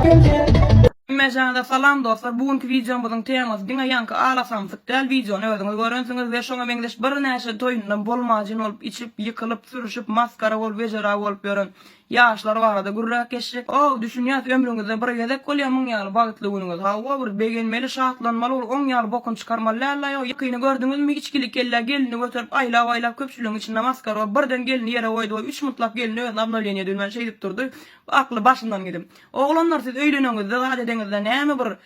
Hemmäňize salam dostlar bu günki wideomyzyň temasy diňe ýaňky ala samsyk däl wideony özüňiz görensiňiz we şoňa meňzeş birnäçe toýundan bolmajyn bolup içip ýykylyp sürüşip masgara bolup wejera bolup ýören Ýaşlar barada gürräk geçjek. Ow, düşünýäs, ömrüňizde bir gezek bolýa muň ýaly bagtly günüňiz. Hawa, bir begenmeli, şatlanmaly bolup, oň ýaly bokuny çykarmaly däl-laý. Ýakyny gördüňizmi, içgili kellä gelnini göterip, aýlap-aýlap köpçüligiň içinde maskara bolup, birden gelni ýere goýdy we üç muntlap gelni özüne obnowleniýe edilmän şeýdip durdy. Akly başyndan gidip. Oglanlar, siz öýleneňizde, zat edeňizde näme bir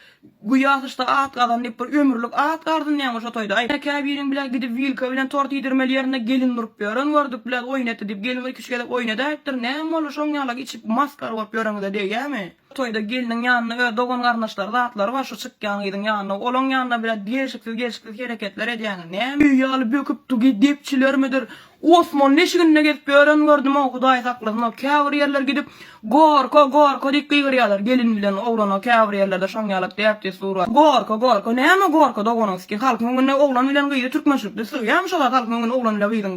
Güýä syçda at gazan diýip bir ömürlik at garzynýaňmy şo toýda aý käbiriň bile gidip wilka bilen tort iýdirmeli ýerinde gelin durup ýören gördük bilet oýun etdi diýip gelin bir iki üç gezek oýun edäýipdir näme boldy şoň ýalak içip maskara bolup ýöreňize degýämi toýda gelniň ýanynda öz dogan garyndaşlary zatlary bar şu çykýan gyzyň ýanynda olaň ýanynda bilet gelşiksiz gelşiksiz hereketler edýäňiz näme öý ýaly böküp dugi depçilermidir Osmanly eşiginde gezip ýören gördüm-ow, Hudaý saklasyn-ow, käbir ýerler gidip, Gorka, gorka diýip gygyrýarlar, gelin bilen oglana käbir ýerlerde şoň ýalak däp-dessur bar. Gorka, gorka, näme gorka doganyň sikin, halkyň öňünde oglan bilen gyzy türkmençilikde sygýarmy şo zat, halkyň öňünde oglan bilen gyzyň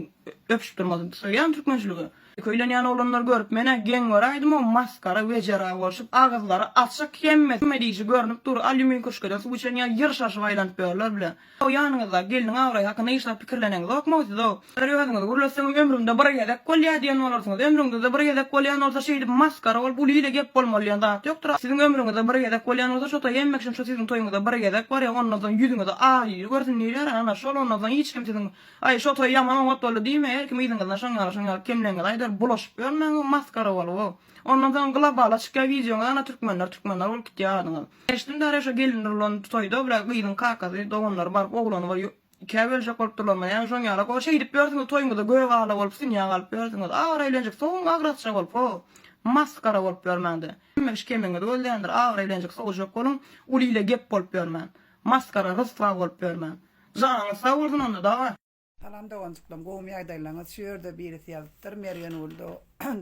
öpüşip durmasy sygýarmy türkmençilige? Öýlenýän oglanlary görüp men-ä geň göräýdim-ow, masgara, wejera bolşup, agyzlary açyk, hemmesi hemme dişi görnüp dur, alýumin kürşgeden suw içen ýaly ýyrşaşyp aýlanyp ýörler bile. O ýanyňyzdaky gelniň abraýy hakynda hiç zat pikirleneňizokmy siz-ow? Bir özüňiz gürletseňem ömrümde bir gezek bolýa diýen bolarsyňyz. Ömrüňizde bir gezek bolýan bolsa şeýdip masgara bolup uly ile gep bolmaly diýen zat ýokdur. Siziň ömrüňizde bir gezek bolýan bolsa şo toý hemme kişiň şo siziň toýuňyza bir gezek barýar ondan soň ýüzüňizi aý ýüzi görsün diýilýär ana şol ondan soň hiç kim siziň aý şo toý ýaman oňat boldy diýmeýär her kim yzyňyzdan şoň ýaly şoň ýaly kemleňizi aýdar bulaşyp ýörmäň masgara bolup-ow. Ondan soň globala çykýar wideoňyz ana türkmenler türkmenler bolup gitýär adyňyz. Eşitdim däre şo gelin urlan toýda bile gyzyň kakasy doganlary baryp oglany bir ikä böljek bolup durlarmy näme şoň ýalak o şeýdip ýörsüňiz toýuňyzda gök ala bolup sinýa galyp ýörsüňiz agyr eýlenjik sowuň agrasja bolup ho masgara bolup ýörmäňde hemme kişi kemiňizi gözleýändir agyr eýlenjik sowujak boluň uly ile gep bolup ýörmän masgara ryswa bolup ýörmän janyňyz sag bolsun onda dawa. Salam doganjyklarym gowumy ýagdaýlaryňyz şu ýerde birisi ýazypdyr Mergengül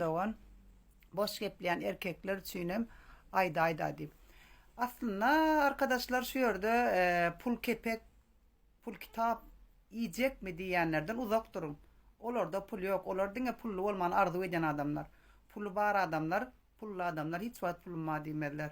dogan boş gepleýän erkekler üçinem aýdaýda diýip. Aslynda arkadaşlar şu ýerde pul kepek pul kitap iýjekmi diýýänlerden uzak duruň. Olarda pul ýok olar diňe pully bolmany arzuw edýän adamlar. Puly bar adamlar pully adamlar hiç wagt pulum bar diýmezler.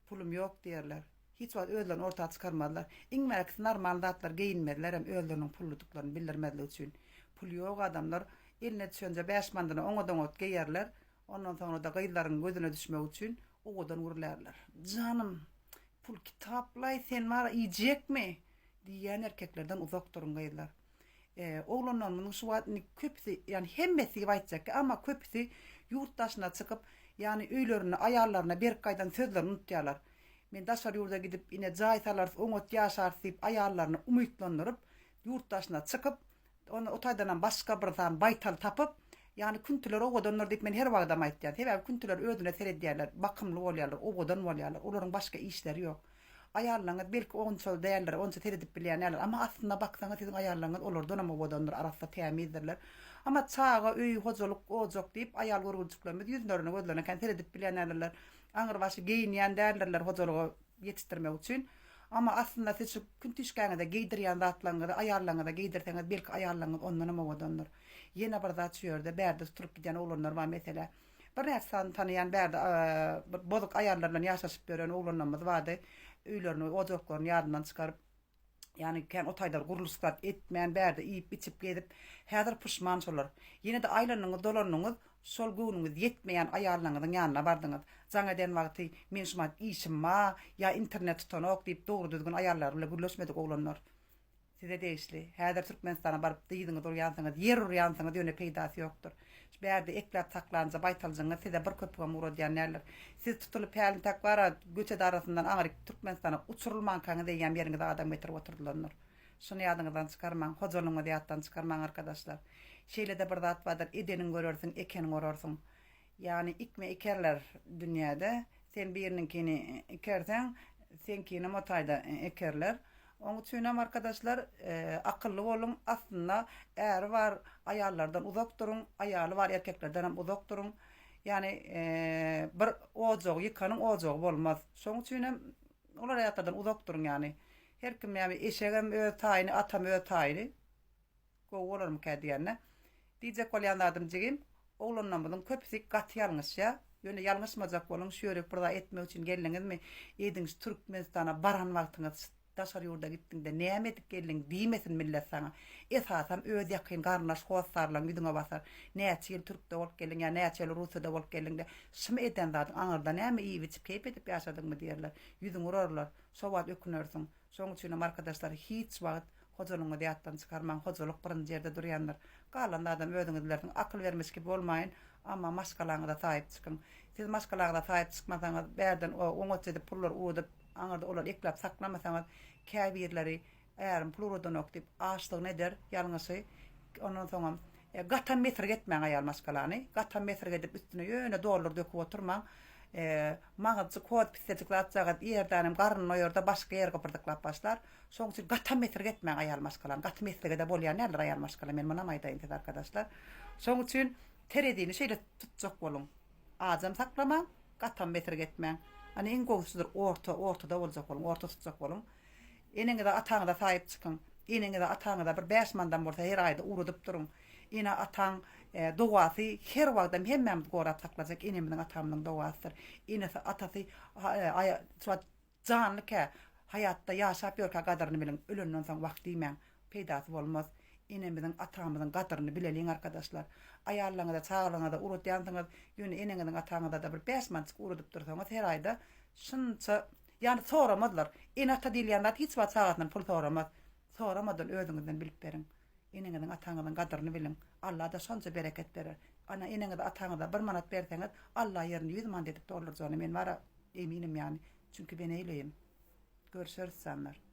Pulum ýok diýerler. Hiç wagt özlerini orta çykarmazlar. Iň bärkisi normal zatlar geýinmezlerem özleriniň pulludyklaryny bildirmezlik üçin. Puly ýok adamlar eline düşenje bäş mandyna oňat-oňat geýerler. Ondan soňra-da gyzlaryň gözüne düşmek üçin owadan gürlärler. Janym, pul kitaplaý sen bar iýjekmi? diýýän erkeklerden uzak duruň gyzlar. Oglanlarymyzyň şu wagt indi köpüsi, ýagny hemmesi diýip aýtjak, amma köpüsi ýurt daşyna çykyp, ýagny öýlerinde aýallaryna berip gaýdan sözlerini unutýarlar. Men daşary ýurda gidip, ine jaý salarys, oňat ýaşarys diýip aýallaryny umytlandyryp, ýurt daşyna çykyp, onda o taýdanam başga bir sany baýtal tapyp, ýagny küntüler owadandyr diýip men her wagtam aýtýan. Sebäbi küntüler özüne seredýärler, bakymly bolýarlar, owadan bolýarlar, olaryň başga işleri ýok. Aýallaryňyz belki onça däldir, onça seredip bilýän däldir. Amma aslynda baksaňyz siziň aýallaryňyz olardanam owadandyr, arassa tämizdirler. Amma çaga, öý, hojalyk, ojak diýip aýal görgüljiklerimiz ýüzlerine gözlerine kän seredip bilýän däldirler. Aňrybaşy geýinýän däldirler hojalyga ýetişdirmek üçin. Amma aslynda siz şu küntüşkäňize geýdirýän zatlaryňyzy aýallaryňyza geýdirseňiz belki aýallaryňyz ondanam owadandyr. Ýene bir zat şu ýerde bärde tutulyp gidýän oglanlar bar meselä. Birnäçe sany tanaýan bärde bir bozuk aýallar bilen ýaşaşyp ýören oglanlarymyz bardy. Öýlerini, ojaklaryny ýadyndan çykaryp, ýagny kän o taýda gurluşyk zat etmän, bärde iýip-içip gezip, häzir puşman şolar. Ýene-de aýlandyňyz, dolandyňyz, şol göwnüňiz ýetmeýän aýallaryňyzyň ýanyna bardyňyz. Jaň eden wagty, men şumat işim bar, ýa internet tutanok diýip dogry-düzgün aýallary bilen gürleşmedik oglanlar. Size degişli. Häzir Türkmenistana baryp dyzyňyzy urýansyňyz, ýer urýansyňyz ýöne peýdasy ýokdur. Şu bärde ekläp saklanja baýtaljygyňyz size bir köpügem ugradýan däldir. Siz tutulyp hälintäk bara göçet arasyndan aňryk Türkmenistana uçurylmankaňyz eýýäm ýeriňize adam getirip oturdylandyr. Şuny ýadyňyzdan çykarmaň, hojalygyňyzy ýatdan çykarmaň arkadaşlar. Şeýle-de bir zat bardyr, edeniň görersiň, ekeniň orarsyň. Ýagny ikme ikerler dünýäde. Sen biriniňkini ikerseň, seňkinem o taýda ekerler. Oň üçinem arkadaşlar akylly boluň, aslynda äri bar aýallardan uzak duruň, aýaly bar erkeklerdenem uzak duruň. Ýagny bir ojagy ýykanyň ojagy bolmaz. Şoň üçinem olar ýatlardan uzak duruň ýagny. Her kim ýagny eşegem öz taýyny, atam öz taýyny. Gowy bolarmyka diýende. Diýjek bolýan zadym jigim, oglanlarymyzyň köpüsi gaty ýalňyşýar. Ýöne ýalňyşmajak boluň, şu ýere bir zat etmek üçin geldiňizmi, ediň şu Türkmenistana baran wagtyňyz daşary ýurda gitdiňde näme edip geldiň diýmesin millet saňa. Esasam öz ýakyn garyndaş hossarlaň ýüzüňe basar. Näçe ýyl türkde bolup geldiň ýa näçe ýyl russiýada bolup geldiňde şumy eden zadyň aňyrda näme iýip içip keýp edip ýaşadyňmy diýerler. Ýüzüňi urarlar. Şo wagt ökünersiň. Şoň üçinem arkadaşlar hiç wagt hojalygyňyzy ýatdan çykarmaň hojalyk birinji ýerde durýandyr. Galan zadam özüňiz bilersiň akyl bermiş gibi bolmaýyn amma maşgalaňyza saýyp çykyň. Siz maşgalaňyza saýyp çykmasaňyz bärden oňatja edip pullar ugradyp aňyrda olary ekläp saklamasaňyz käbirleri ärim pul ugradanok diýip açlygyny eder ýalňyşy ondan soňam gatam mesirgi etmäň aýal maşgalany gatam mesirgi edip üstüne ýöne dollar döküp oturmaň Maňyzjyk, hoz pissejik zatjagaz iýerdanem garnyny doýarda başga ýer gypyrdyklap başlar. Şoň üçin gatam mesirgi etmäň aýal maşgalany. Gaty meslige-de bolýan däldir aýal maşgala, men munam aýdaýyn size arkadaşlar. Şoň üçin terezini şeýle tutjak boluň. Ajam saklamaň, gatam mesirgi etmäň. Ana iň gowusy şudur, orta, ortada boljak boluň, orta tutjak boluň. Eneňize, ataňyza saýyp çykyň. Eneňize, ataňyza bir bäş mandan bolsa her aýda ugradyp duruň. Ene-ataň dogasy her wagtam hemmämizi gorap saklajak enemiziň atamyzyň dogasydyr. Enesi atasy şu wagt janlykä haýatda ýaşap ýörkä gadyryny biliň ölenden soň wah diýmäň peýdasy bolmaz. Enemiziň atamyzyň gadyryny bileliň arkadaşlar. Aýallaryňyza çagalaryňyza ugradýansyňyz ýöne eneňiziň ataňyzada bir bäş mançyk ugradyp dursaňyz her aýda şunça ýany soramazlar. Ene-ata diýilýän zat hiç wagt çagasyndan pul soramaz. Soramadan özüňizden bilip beriň. Eneňiziň ataňyzyň gadyryny biliň. Alla-da şonça bereket berer. Ana eneňize ataňyza bir manat berseňiz Alla ýerini ýüz manat edip doldurjagyna men bara eminim ýany. Çünki men eýleýim. Görüşeris janlar.